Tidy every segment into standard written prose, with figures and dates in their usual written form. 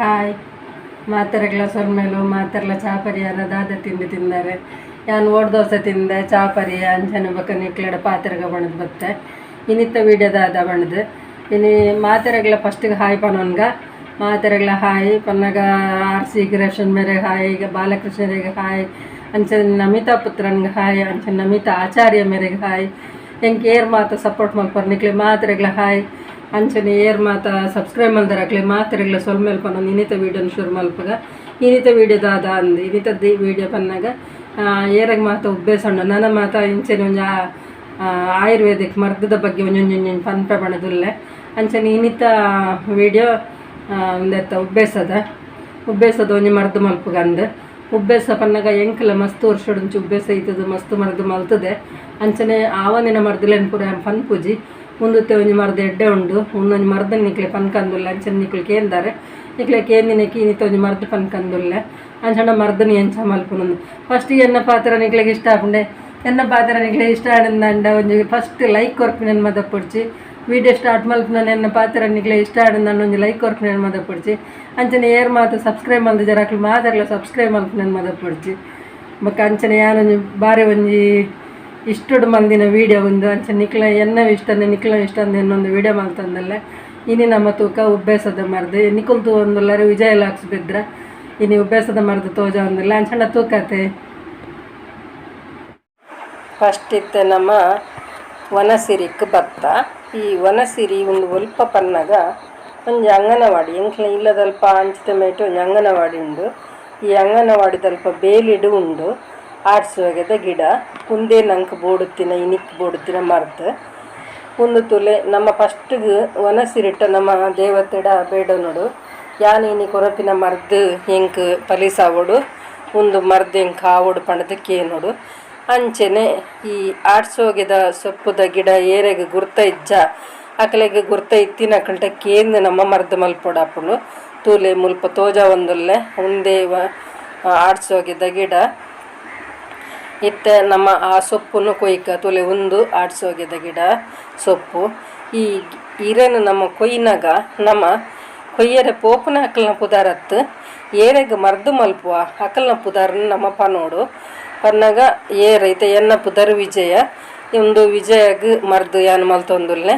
Hi ಮಾತೆರೆಗ್ಲ ಸೊಲ್ಮೆಲು. ಮಾತೆರ್ಲ ಚಾ ಪರಿಯಾರ? ದಾದ ತಿಂಡಿ ತಿಂದರೆ? ಯಾನ್ ಓಡ್ ದೋಸೆ ತಿಂದೆ, ಚಾ ಪರಿಯ. ಅಂಚನೆ ಬೊಕ ನಿಕ್ಲೆಡ ಪಾತೆರ್ಗ ಪಂಡ್ದ್ ಬತ್ತೆ. ಇನಿತ್ತ ವೀಡಿಯೋ ದಾದ ಪಂಡ್ದ್, ಇನಿ ಮಾತೆರೆಗ್ಲ ಫಸ್ಟ್ಗೆ ಹಾಯ್ ಪನೊನ್ಗ. ಮಾತೆರೆಗ್ಲ ಹಾಯ್ ಪನ್ನಗ ಆರ್ ಸಿ ರೇಷನ್ ಮೇರೆ ಹಾಯ್, ಬಾಲಕೃಷ್ಣರಿಗೆ ಹಾಯ್, ಅಂಚನೆ ನಮಿತಾ ಪುತ್ರನ್ಗೆ ಹಾಯ್, ಅಂಚನೆ ನಮಿತಾ ಆಚಾರ್ಯ ಮೇರೆಗೆ ಹಾಯ್. ಎಂಕ್ ಏರ್ ಮಾತ ಸಪೋರ್ಟ್ ಮಲ್ಪರ್, ನಿಕ್ಲೆ ಮಾತೆರೆಗ್ಲ ಹಾಯ್. ಅಂಚನೆ ಏರ್ ಮಾತ ಸಬ್ಸ್ಕ್ರೈಬ್ ಮಲ್ದಾರ, ಅಕ್ಲೆ ಮಾತೆರೆಗ್ಲ ಸೊಲ್ಮೆಲ್ ಪನೊಂದು ಇನ್ನಿತ ವೀಡಿಯೋನ ಶುರು ಮಲ್ಪುಗ. ಇನ್ನಿತ ವೀಡಿಯೋ ದಾದ ಅಂದ್, ಇನ್ನಿತ ವೀಡಿಯೋ ಪನ್ನಗ ಏರೆಗ್ ಮಾತ ಉಬ್ಬೇಸ ಉಂಡು, ನನ ಮಾತ ಇಂಚನೆ ಒಂಜಿ ಆಯುರ್ವೇದಿಕ್ ಮರ್ದದ ಬಗ್ಗೆ ಒಂಜೊಂಜಿ ಒಂಜೊಂಜಿ ಪನ್ಪೆ ಪಂಡುದುಲ್ಲೆ. ಅಂಚನೆ ಇನ್ನಿತ ವೀಡಿಯೋ ಉಂದೆತ್ತ ಉಬ್ಬೇಸದ ಉಬ್ಬೇಸದ ಒಂಜಿ ಮರ್ದ್ ಮಲ್ಪುಗ ಅಂದ್. ಉಬ್ಬೇಸ ಪನ್ನಗ ಎಂಕ್ಲ ಮಸ್ತ್ ವರ್ಷೊಡುಂಚಿ ಉಬ್ಬೇಸ ಇತ್ತದು, ಮಸ್ತ್ ಮರ್ದ್ ಮಲ್ತದೆ. ಅಂಚನೆ ಆವನಿನ ಮರ್ದ್ಲೆನ್ ಪೂರ ಪನ್ಪುಜಿ. ಉಂದುತ್ತೆ ಒಂಜಿ ಮರ್ದ್ ಎಡ್ಡೆ ಉಂಡು, ಉಂದೊಂಜಿ ಮರ್ದನ್ ನಿಕ್ಲೆ ಪನ್ಕಂದುಲ್ಲೆ. ಅಂಚನೆ ನಿಕ್ಲು ಕೇಂದಾರೆ, ನಿಕ್ಲೆ ಕೇಂದಿನಕ್ಕೆ ಇನ್ನಿತ ಒಂಜಿ ಮರ್ದ್ ಪನ್ಕಂದುಲ್ಲೆ. ಅಂಚನ ಮರ್ದನ್ ಎಂಚ ಮಲ್ಪುನಂದು ಫಸ್ಟ್ ಎನ್ನ ಪಾತ್ರ ನಿಕ್ಲೆಗ್ ಇಷ್ಟ ಆಪುಂಡೆ. ಎನ್ನ ಪಾತ್ರ ನಿಕ್ಲೆ ಇಷ್ಟ ಆಂಡ ಒಂಜಿ ಫಸ್ಟ್ ಲೈಕ್ ಕೊರ್ಪಿನನ್ ಮದಪೊಡ್ಚಿ. ವಿಡಿಯೋ ಸ್ಟಾರ್ಟ್ ಮಲ್ಪುನ ಎನ್ನ ಪಾತ್ರ ನಿಕ್ಲೆ ಇಷ್ಟ ಆಂಡ ಒಂಜಿ ಲೈಕ್ ಕೊರ್ಪಿನನ್ ಮದಪೊಡ್ಚಿ. ಅಂಚನೆ ಏರ್ ಮಾತ ಸಬ್ಸ್ಕ್ರೈಬ್ ಮಲ್ದಿಜಾರ, ಅಕ್ಲು ಮಾತೆರ್ಲ ಸಬ್ಸ್ಕ್ರೈಬ್ ಮಲ್ಪುನನ್ ಮದಪೊಡ್ಚಿ. ಬೊಕ್ಕ ಅಂಚನೆ ಯಾನೊಂಜಿ ಬಾರಿ ಒಂಜಿ ಇಷ್ಟೊಡು ಮಲ್ದಿನ ವೀಡಿಯೋ ಒಂದು. ಅಂಚನೆ ನಿಕ್ಲ ಎನ್ನ ಇಷ್ಟನೆ ನಿಕ್ಲ ಇಷ್ಟ ಅಂದ್ ಎನ್ನೊಂದು ವೀಡಿಯೋ ಮಲ್ತಂದಲ್ಲೆ. ಇನಿ ನಮ್ಮ ತೂಕ ಉಬ್ಬೇಸದ ಮರ್ದ್. ನಿಕುಲ್ ತೂವೊಂದುಲ್ಲಾರ ವಿಜಯ ಲಾಕ್ಸ್ ಬೆದ್ರ. ಇನಿ ಉಬ್ಬೇಸದ ಮರ್ದ್ ತೋಜ ಒಂದುಲ್ಲ, ಅಂಚನ ತೂಕತೆ. ಫಸ್ಟ್ ಇತ್ತೆ ನಮ್ಮ ವನಸಿರಿಕ್ ಬತ್ತ. ಈ ವನಸಿರಿ ಒಂದು ಒಲ್ಪ ಪನ್ನಗ ಒಂಜಿ ಅಂಗನವಾಡಿ. ಎಂಕ್ಲ ಇಲ್ಲದಲ್ಪ ಅಂಚಿತ ಮೇಟ್ ಒಂಜಿ ಅಂಗನವಾಡಿ ಉಂಡು. ಈ ಅಂಗನವಾಡಿದಲ್ಪ ಬೇಲಿಡು ಉಂಡು ಆಡ್ಸೋಗೆದ ಗಿಡ. ಉಂದೇ ನಂಕ್ ಬೋಡುತ್ತಿನ, ಇನಿಕ್ ಬೋಡುತ್ತಿನ ಮರ್ದ್. ಉಂದು ತೂಲೆ, ನಮ್ಮ ಫಸ್ಟ್ಗ್ ವನಸಿರಿಟ ನಮ್ಮ ದೇವತೆಡ ಬೇಡೊನೊಡು, ಯಾನ್ ಇನಿ ಕೊರಪಿನ ಮರ್ದ್ ಎಂಕ್ ಪಲಿಸಾವೊಡು, ಉಂದು ಮರ್ದ್ ಎಂಕ್ ಆವೊಡು ಪಂಡ್ದ್ ಕೇನೊಡು. ಅಂಚೆನೆ ಈ ಆಡ್ಸೋಗೆದ ಸೊಪ್ಪುದ ಗಿಡ ಏರೆಗ್ ಗುರ್ತ ಇಜ್ಜ, ಅಕಲೆಗ್ ಗುರ್ತ ಇತ್ತಿನಕಲ್ಟ ಕೇಂದ್ ನಮ್ಮ ಮರ್ದ್ ಮಲ್ಪೊಡಾಪುಂಡು. ತೂಲೆ, ಮುಲ್ಪ ತೋಜಾವೊಂದುಲ್ಲೆ, ಉಂದೇ ಆಡ್ಸೋಗೆದ ಗಿಡ. ಇತ್ತೆ ನಮ್ಮ ಆ ಸೊಪ್ಪುನು ಕೊಯ್ಕ. ತೂಲೆ, ಉಂದು ಆಡ್ಸೋಗೆದ ಗಿಡ ಸೊಪ್ಪು. ಈ ಇರೆನ್ ನಮ್ಮ ಕೊಯ್ನಗ ನಮ ಕೊಯ್ಯರೆ ಪೋಪುನ ಅಕಲ್ನ ಪುದರತ್, ಏರೆಗ್ ಮರ್ದ್ ಮಲ್ಪುವ ಅಕಲ್ನ ಪುದರ್ನ್ ನಮ ಪನೋಡು. ಪನ್ನಗ ಏರ್ ಇತ್ತೆ ಎನ್ನ ಪುದರ್ ವಿಜಯ. ಉಂದು ವಿಜಯಗ್ ಮರ್ದ್ ಯಾನ್ ಮಲ್ತೊಂದುಲ್ಲೆ,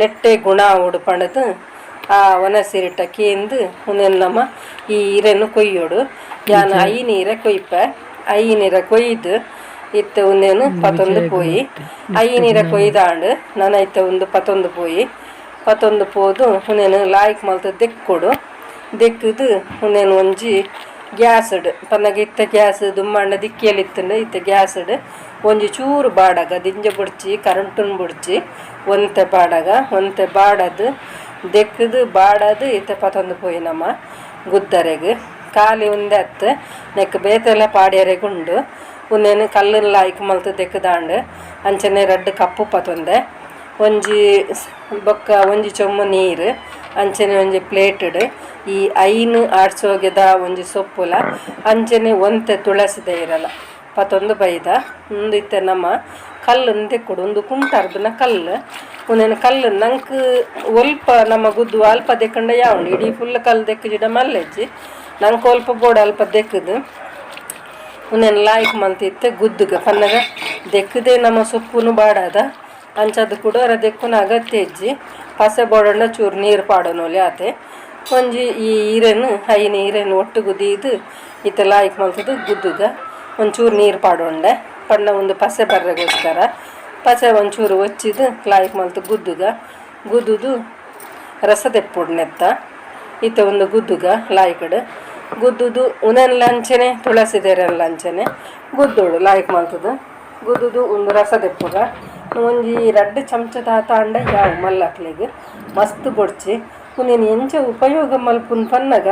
ನೆಟ್ಟೆ ಗುಣ ಆವೊಡು ಪಂಡ್ದ್ ಆ ವನಸಿರಿಟ ಕೇಂದ್ ಉಂದೆನ್ ನಮ ಈ ಇರೆನ್ ಕೊಯ್ಯೋಡು. ಯಾನ್ ಐನ್ ಇರೆ ಕೊಯ್ಪೆ. ಐನ್ ಇರೆ ಕೊಯ್ದು ಇತ್ತೆ ಉಂದೆನ್ ಪತೊಂದು ಪೋಯಿ. ಐನ್ ಇರೆ ಕೊಯ್ದಾಂಡ್. ನನ ಇತ್ತೆ ಉಂದು ಪತೊಂದು ಪೋಯಿ. ಪತೊಂದು ಪೋದು ಉಂದೆನ್ ಲಾಯ್ಕ್ ಮಲ್ತ್ ದೆಕ್ಕೊಡು. ದೆಕ್ಕುದು ಉಂದೆನ್ ಒಂಜಿ ಗ್ಯಾಸ್ಡ್ ಪನ್ನಗ, ಇತ್ತೆ ಗ್ಯಾಸ್, ದುಂಬಾಂಡ ದಿಕ್ಕೆಲ್ ಇತ್ತ್ಂಡ್, ಇತ್ತೆ ಗ್ಯಾಸ್ಡ್ ಒಂಜಿ ಚೂರು ಬಾಡಗ. ದಿಂಜ ಬೊಡ್ಚಿ, ಕರೆಂಟುನ್ ಬೊಡ್ಚಿ, ಒಂತೆ ಬಾಡಗ. ಒಂತೆ ಬಾಡದ್ ದೆಕ್ಕುದು ಬಾಡದ್ ಇತ್ತೆ ಪತೊಂದು ಪೋಯಿ ನಮ ಗುದ್ದರೆಗ್. ಖಾಲಿ ಉಂದೆ ಅತ್ತ್, ನೆಕ್ಕ್ ಬೇತೆಲ ಪಾಡ್ಯರೆಗ್ ಉಂಡು. ಉಂದೆನ್ ಕಲ್ಲುನ್ ಲಾಯ್ಕ್ ಮಲ್ತ್ ದೆಕ್ಕುದಾಂಡ್. ಅಂಚನೆ ರಡ್ಡ್ ಕಪ್ಪು ಪತೊಂದೆ, ಒಂಜಿ ಬೊಕ್ಕ ಒಂಜಿ ಚೊಂಬು ನೀರು, ಅಂಚನೆ ಒಂಜಿ ಪ್ಲೇಟ್ಡ್ ಈ ಐನ್ ಆಡ್ಸೋಗೆದ ಒಂಜಿ ಸೊಪ್ಪುಲ, ಅಂಚನೆ ಒಂತೆ ತುಳಸಿದ ಇರಲ ಪತೊಂದು ಬೈದ. ಉಂದು ಇತ್ತೆ ನಮ್ಮ ಕಲ್ಲುನ್ ದೆಕ್ಕೊಡು. ಉಂದು ಕುಂಟರ್ಬುನ ಕಲ್ಲು. ಉಂದೆನ್ ಕಲ್ಲು ನಂಕ್ ಒಲ್ಪ ನಮ್ಮ ಗುದ್ದು ಅಲ್ಪ ದೆಕ್ಕಂಡ ಯಾವುಂಡು. ಇಡೀ ಫುಲ್ ಕಲ್ಲು ದೆಕ್ಕುಜಿಡ ಮಲ್ಲೆಜ್ಜಿ. ನಂಕ್ ಒಲ್ಪ ಬೋಡು ಅಲ್ಪ ದೆಕ್ಕುದು ಉಂದೆನ್ ಲಾಯ್ಕ್ ಮಲ್ತ್ ಇತ್ತೆ ಗುದ್ದುಗ. ಪನ್ನಗ ದೆಕ್ಕುದೆ ನಮ್ಮ ಸೊಪ್ಪುನು ಬಾಡದ. ಅಂಚಾದ್ ಕುಡೊರ ದೆಕ್ಕುನ ಅಗತ್ಯ ಇಜ್ಜಿ. ಪಸೆ ಬೋಡಂಡ ಚೂರು ನೀರು ಪಾಡೊನೊಲಿ, ಆತೆ. ಒಂಜಿ ಈ ಇರೆನ್, ಐನ್ ಇರೆನ್ ಒಟ್ಟುಗು ದೀದ್ ಇತ್ತೆ ಲಾಯ್ಕ್ ಮಲ್ತುದು ಗುದ್ದುಗ. ಒಂಚೂರು ನೀರು ಪಾಡೊಂಡೆ ಪಂಡ ಉಂದು ಪಸೆ ಬರ್ರೆಗೋಸ್ಕರ. ಪಸೆ ಒಂಚೂರು ಒಚ್ಚಿದ್ ಲಾಯ್ಕ್ ಮಲ್ತ್ ಗುದ್ದುಗ. ಗುದ್ದುದು ರಸ ದೆಪ್ಪೊಡು ನೆತ್ತ. ಇತ್ತೆ ಒಂದು ಗುದ್ದುಗ. ಲಾಯ್ಕಡ್ ಗುದ್ದುದು ಉಂದೆನ್ಲ ಅಂಚನೆ, ತುಳಸಿದೆರೆನ್ಲ ಅಂಚನೆ ಗುದ್ದೊಡು. ಲಾಯ್ಕ್ ಮಲ್ತುದು ಗುದ್ದುದು ಉಂದು ರಸ ದೆಪ್ಪುಗ. ಒಂಜಿ ರಡ್ಡ್ ಚಮಚ ದಾತ ಆಂಡ ಯಾವು ಮಲ್ಲಕ್ಲೆಗ್, ಮಸ್ತ್ ಬೊಡ್ಚಿ. ಉಂದೆನ್ ಎಂಚ ಉಪಯೋಗ ಮಲ್ಪುನ್ ಪನ್ನಗ,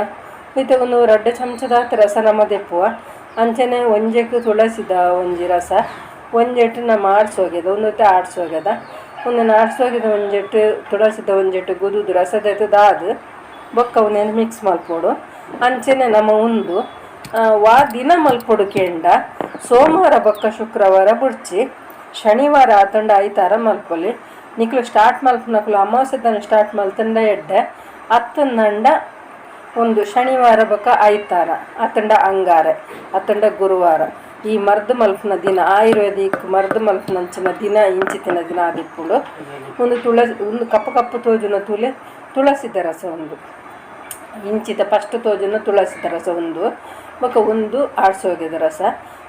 ಇತ್ತೆ ಒಂದು ರಡ್ಡ್ ಚಮಚದಾತ್ ರಸ ನಮ ದೆಪ್ಪುವ. ಅಂಚನೆ ಒಂಜೆಕ್ ತುಳಸಿದ ಒಂಜಿ ರಸ, ಒಂಜೆಟ್ ನಮ ಆಡ್ಸೋಗೆದ. ಉಂದೊತೆ ಆಡ್ಸೋಗೆದ. ಉಂದೆನ್ ಆಡ್ಸೋಗೆದ ಒಂಜೆಟ್, ತುಳಸಿದ ಒಂಜೆಟ್ ಗುದುದು ರಸ ದೆತ್ತುದಾದ್ ಬೊಕ್ಕ ಉಂದೆನ್ ಮಿಕ್ಸ್ ಮಲ್ಪೊಡು. ಅಂಚನೆ ನಮ ಉಂದು ವಾ ದಿನ ಮಲ್ಪೊಡು ಕೇಂಡ, ಸೋಮವಾರ ಬೊಕ್ಕ ಶುಕ್ರವಾರ ಬೊಡ್ಚಿ, ಶನಿವಾರ ಆತಂಡ ಐತಾರ ಮಲ್ಪೊಲಿ. ನಿಕ್ಲು ಸ್ಟಾರ್ಟ್ ಮಲ್ಪುನಕುಲು ಅಮಾವಾಸ್ಯೆದಾನಿ ಸ್ಟಾರ್ಟ್ ಮಲ್ತಂಡ ಎಡ್ಡೆ. ಅತ್ತಂದಂಡ ಉಂದು ಶನಿವಾರ ಬೊಕ ಐತಾರ ಅತ್ತಂಡ ಅಂಗಾರೆ ಅತ್ತಂಡ ಗುರುವಾರ ಈ ಮರ್ದ್ ಮಲ್ಪುನ ದಿನ ಆಯುರ್ವೇದಿಕ್ ಮರ್ದ್ ಮಲ್ಪುನಂಚಿನ ದಿನ ಇಂಚಿತ್ತಿನ ದಿನ ಆದಿಪ್ಪುಂಡು. ಉಂದು ತುಳಸಿ ಉಂದು ಕಪ್ಪು ಕಪ್ಪು ತೋಜುನ ತೂಲೆ ತುಳಸಿದ ರಸ ಉಂದು. ಇಂಚಿದ ಫಸ್ಟ್ ತೋಜುನ ತುಳಸಿದ ರಸ ಉಂದು ಬೊಕ ಉಂದು ಆಡ್ಸೋಗೆದ ರಸ.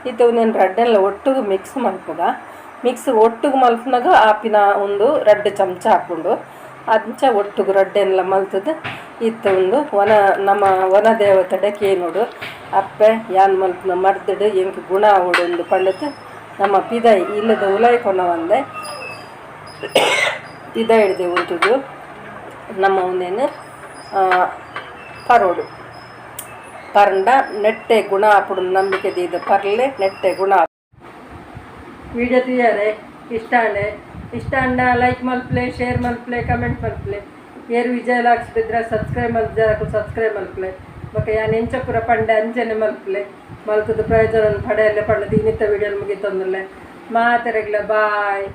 ಇತ್ತೆ ಉಂದೆನ್ ರಡ್ಡೆನ್ಲ ಒಟ್ಟುಗು ಮಿಕ್ಸ್ ಮಲ್ಪುಗ. ಮಿಕ್ಸ್ ಒಟ್ಟುಗು ಮಲ್ಪುನಗ ಆಪಿನ ಉಂದು ರಡ್ಡ್ ಚಮಚ ಆಪುಂಡು. ಅಂಚ ಒಟ್ಟುಗು ರಡ್ಡೆನ್ಲ ಮಲ್ತುದು ಇತ್ತೆ ಉಂದು ವನ ನಮ ವನ ದೇವತೆಡ ಕೇನೊಡು. ಅಪ್ಪೆ ಯಾನ್ ಮಲ್ಪುನ ಮರ್ದ್ಡ್ ಎಂಕ್ ಗುಣ ಆವೊಡು ಉಂದು ಪಂಡುದು ನಮ ಪಿದಾಯಿ ಇಲ್ಲದ ಉಲಾಯಿ ಕೊನವಂದೆ ಪಿದಾಯಿಡ್ದೆ ಉಂತುದು ನಮ ಉಂದೆನ್ ಪರೊಡು. ಪರ್ಂಡ ನೆಟ್ಟೆ ಗುಣ ಆಪುಂಡು ನಂಬಿಕೆ ದೀದ್ ಪರ್ಲೆ ನೆಟ್ಟೆ ಗುಣ. ವಿಡಿಯೋ ತೂಯರೆ ಇಷ್ಟ ಆಂಡೆ ಇಷ್ಟ ಆಂಡ ಲೈಕ್ ಮಲ್ಪುಲೆ, ಶೇರ್ ಮಲ್ಪುಲೆ, ಕಮೆಂಟ್ ಮಲ್ಪುಲೆ. ಏರ್ ವಿಜಯ ಲಾಕ್ಸ್ ಬೆದ್ರ ಸಬ್ಸ್ಕ್ರೈಬ್ ಮಲ್ಪುಜಾರ್ ಸಬ್ಸ್ಕ್ರೈಬ್ ಮಲ್ಪುಲೆ. ಬೊಕ ಯಾನ್ ಎಂಚ ಪೂರ ಪಂಡೆ ಅಂಚನೆ ಮಲ್ಪುಲೆ. ಮಲ್ತುದು ಪ್ರಯೋಜನ ಪಡೆಯಲೆ ಪಂಡುದು ಇನ್ನಿತ ವಿಡಿಯೋ ಮುಗಿತೊಂದುಲ್ಲೆ. ಮಾತೆರೆಗ್ಲ ಬಾಯ್.